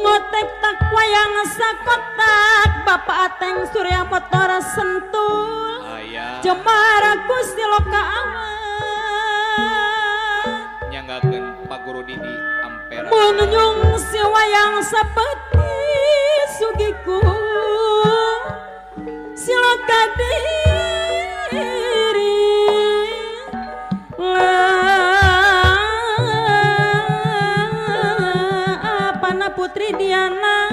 Ngotek tak wayang sakotak Bapak Ateng Surya Motor Sentul. Aya. Jemara Gusti Loka Awan. Nyanggakeun Pak Guru Didi Ampera. Mun si wayang sepeti sugiku siloka diri apana Putri Diana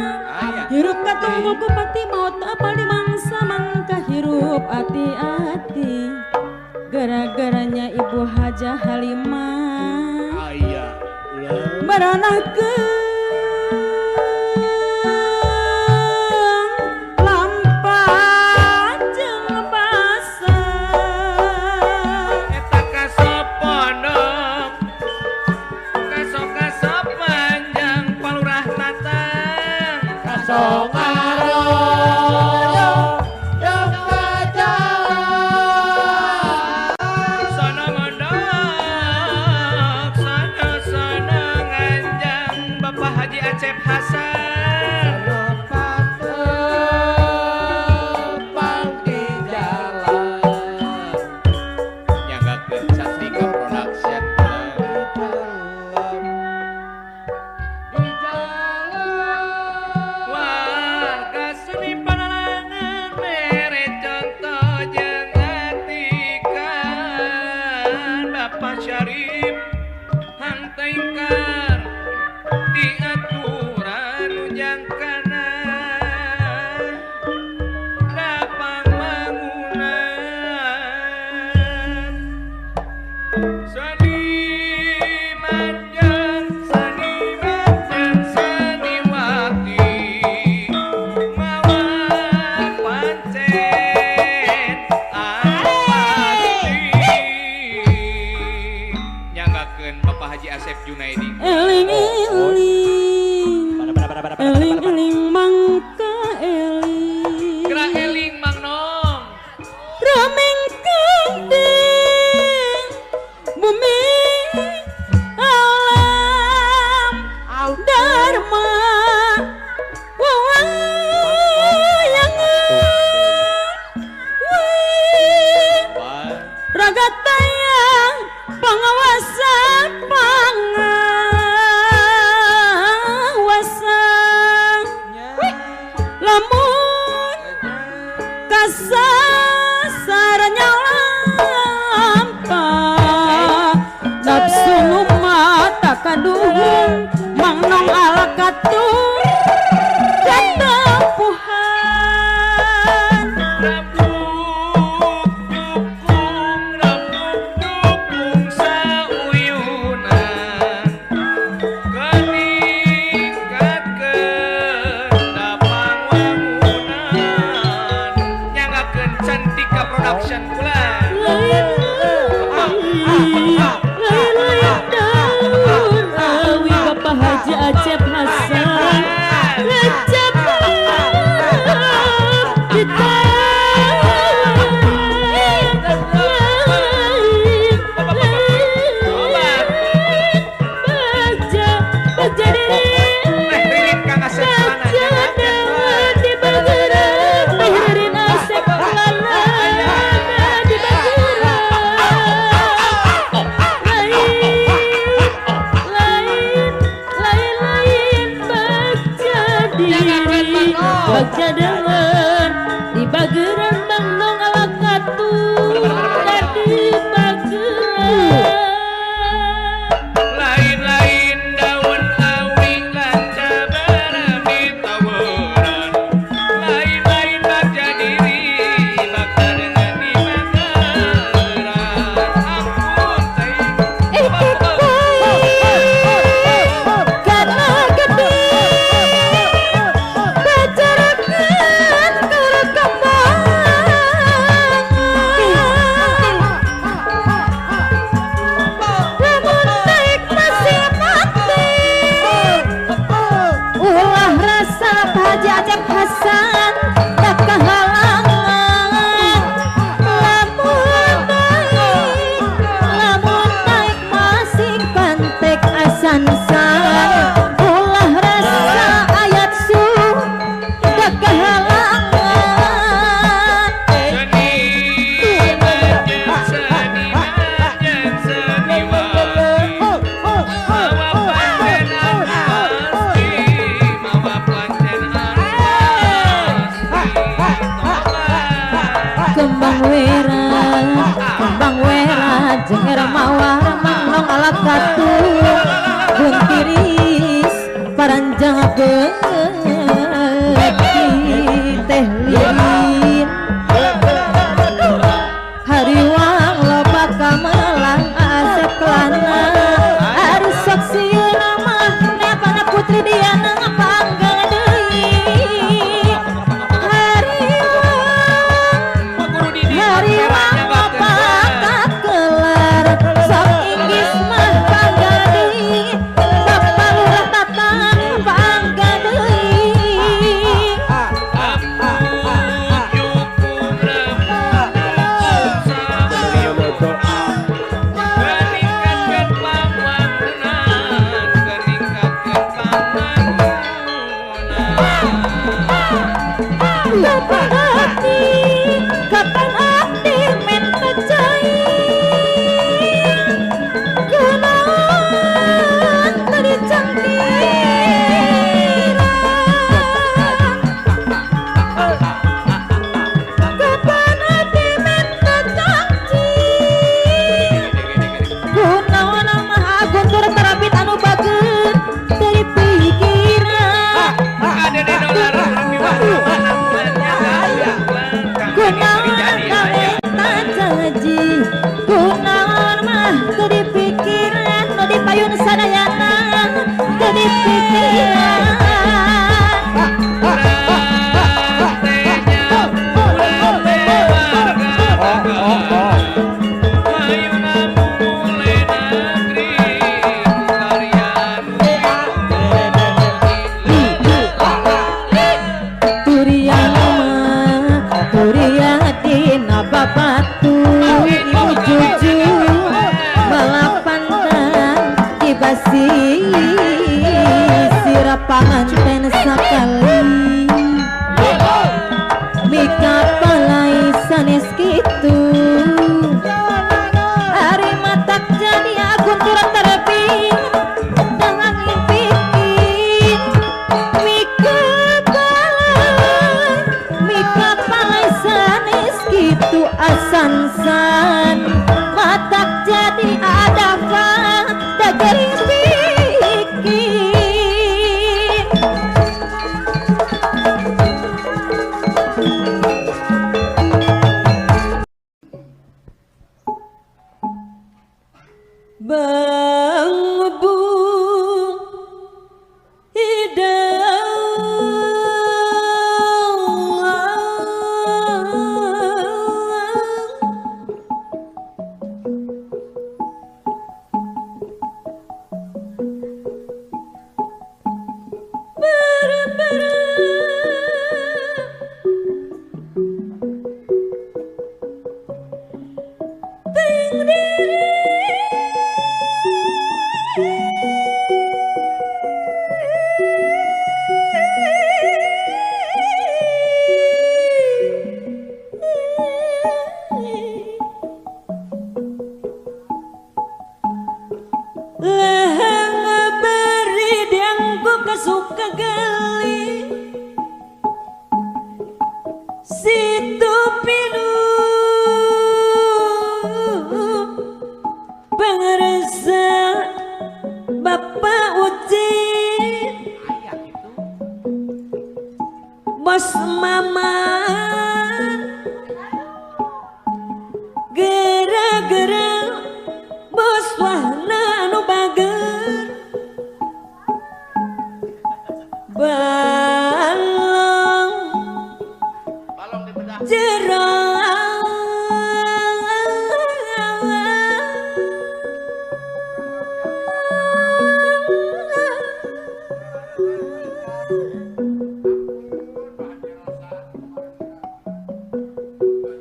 hirup katunggul kupati maut apal di mangsa mangka hirup ati-ati gara-garanya Ibu Hajah Halimah beranakkeun lampah jeung basa eta kasopondok kaso-kaso panjang palurah tatang kasongaro yang kajalan sono mondok sono sono nganjang Bapak Haji Acep Hasan tepang di jalan nyanggakeun Cantika Production di jalan warga seni panalangan mere contoh jeung atikan Bapak Syarif hang tengkar di aturan ujangkana dapang mangunan seni manjang seni manjang seniwati mawa pancen anu pasti nyanggakeun Bapak Haji Asep Junaidi. Eling eling eling eling mangka eling Gerak eling Mang Nong rameng kandeng bumi alam dharma wawayangan raga tayang pangawasa pangawasa lamun kasasarannya lampah Jenger mawar manglong ala katu Guntiris paranjang beuki teh lilin Hariwang loba kamelang asep kelana Ari sok sieuna mah nepana putri Diana panggang deui Hariwang loba kakelar sok inggis mah panggang deui Bapak Lurah Tatang panggang deui Kapan abdi, kapan abdi minta cai Kunaon tadi cangkira Kapan abdi minta cangci Kunaon mah guntur terabit anu bager dari pikiran Kunaon minta janji Kunaon mah teu dipikiran nu dipayun sadayana teu dipikiran Turiana mah turia dina babatu ibu cucu balapantan kibasi sirah panganten sakali mika palai sanes kitu ari matak jadi agunturan terbing dengan impikin mika palai sanes kitu asansan matak jadi ada dagering bikin Bang Leheng beri dianggo kesuka geli Situ pilu Pengeresa Bapak Uji Bos Maman Gara-gara Bos wahna anu bager Balong jerang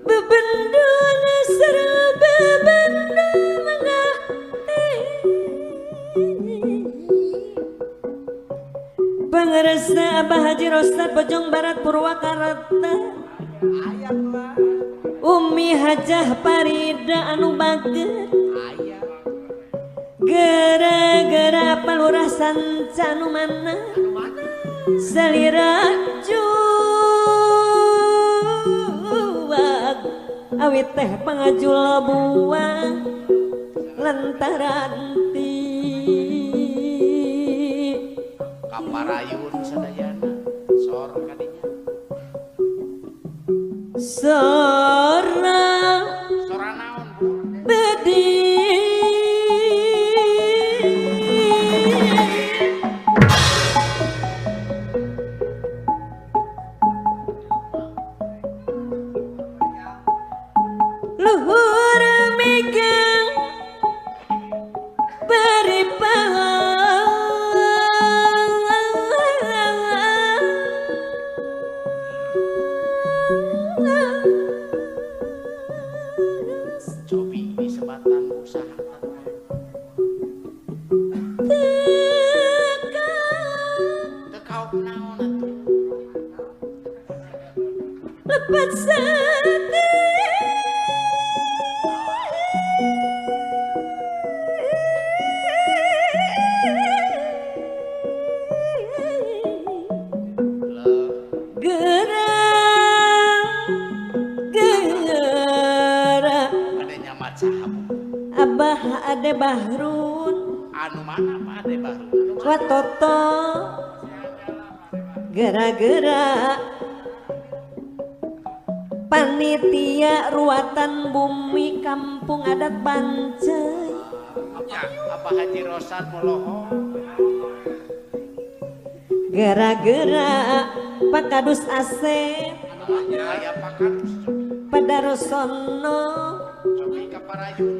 Bebendun seru bebendun mengahti Pangersa Abah Haji Rostat Bojong Barat Purwakarta Umi Hajah Parida anu bager Gara-gara palurah sanca anu mana Salira juwag awit teh pangajul buang. lantaran ti kaparayun sadayana sor kadinya sora sora naon Bu bedi luhur megang cobi di sebatan usaha teka naon atuh lepat sate Abah Ade Bahrun anu mana Pak Ade Bahrun watoto gara-gara panitia ruatan bumi kampung adat Banceuy Abah Haji Rosan Moloho gara-gara Pak Kadus Asep aya Pak Kadus Padarosono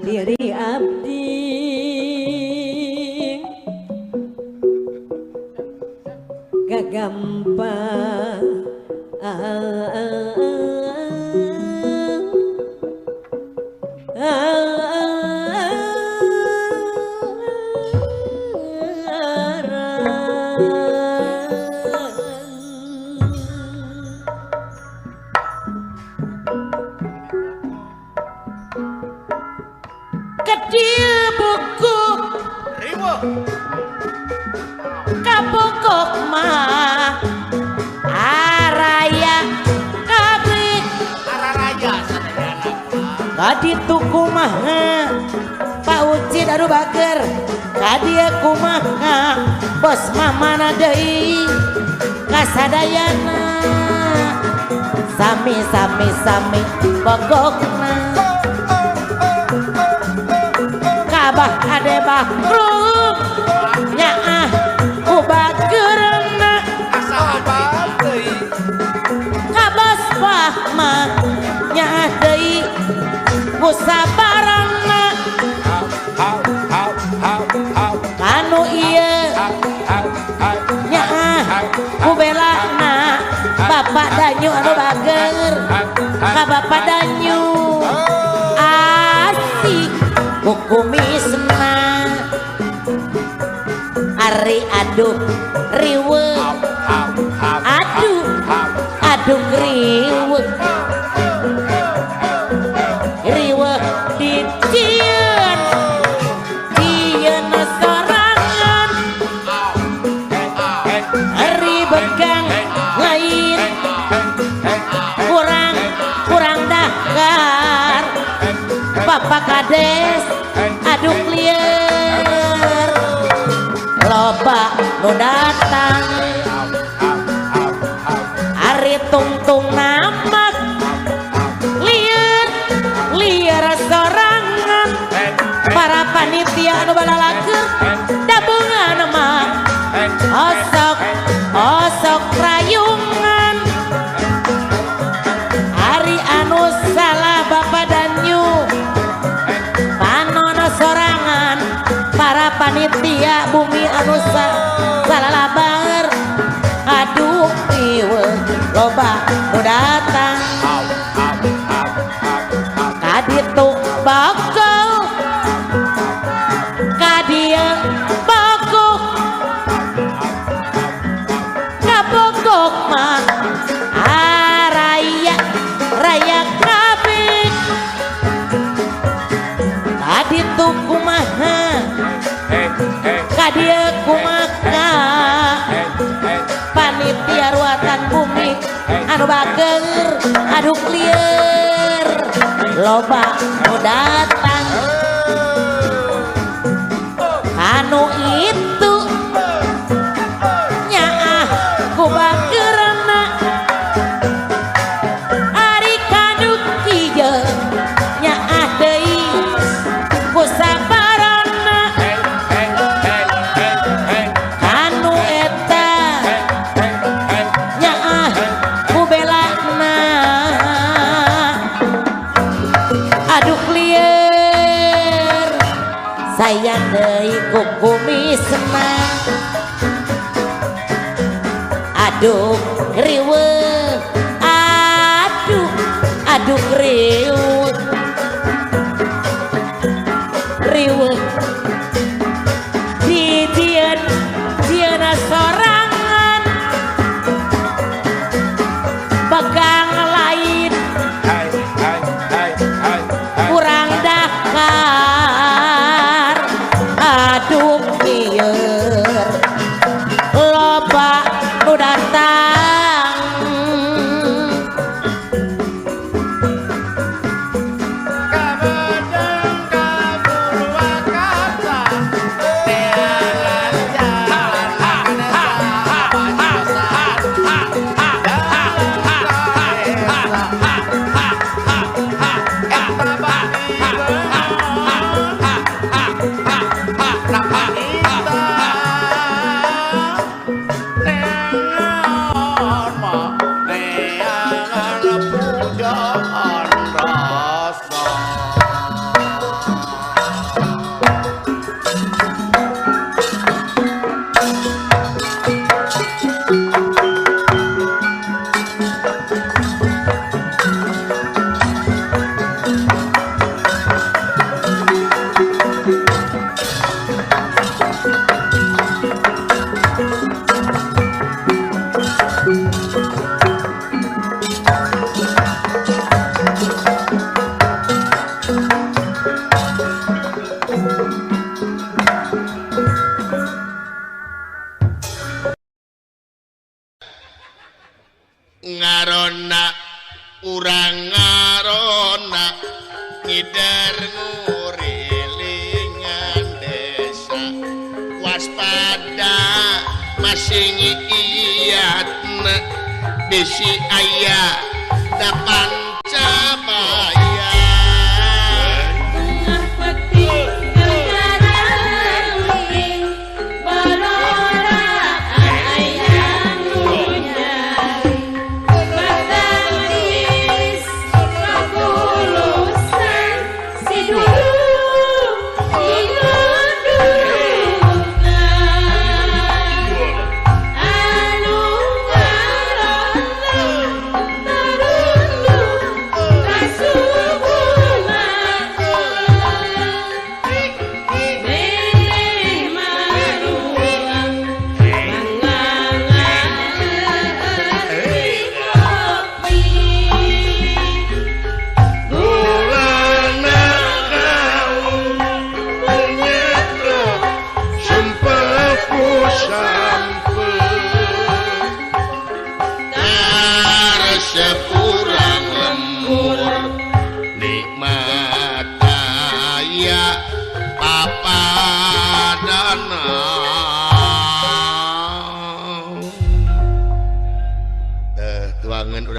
diri abdi gagampang kecil buku riweuh kapokok mah araya kabeh araraya sadayana kaditu kumaha Pak Ucid anu bager kadieu kumaha bos mamana deui kasadayana sami sami sami bogokna Abah Ade Bahrun nyaah ku bageurna sahabat deui ka bos Fahma nyaah deui ku sabarangna kanu ieu nyaah ku belana Bapak Danyu anu bager ka Bapak Danyu asik kukumisna ari aduh riweuh aduh aduh riweuh riweuh dicieun cieun sorangan ari begang lain kurang kurang dahar Bapak Kades aduh lieur loba nu datang ari tungtung namak lieur lieur sorangan para panitia anu balalakeun dabungan mah osok osok rayungan ari anu salah Bapak Danyu panono sorangan para panitia bumi anu salah baer aduh riweuh loba nu datang kaditu bakal kadieu bokok kabokok mah araya raya kabeh kaditu kumaha kadieu kumaha panitia ruatan bumi anu bager aduk lieur loba nu datang. Sayang deui ku kumisna. Aduh riweuh, aduh aduh riweuh, riweuh dijieun jieuna sorangan pegang lain kurang dakar. Aduh ieur loba nu datang. Kabedeng ka Purwakarta teangan jalan ka desa Abah Haji Rosad. Eta bani beungeut neangan mah neangan pujaan rasa. Ngarona urang ngarona ngider ngurilingan desa waspada masing iyatna bisi aya dapan.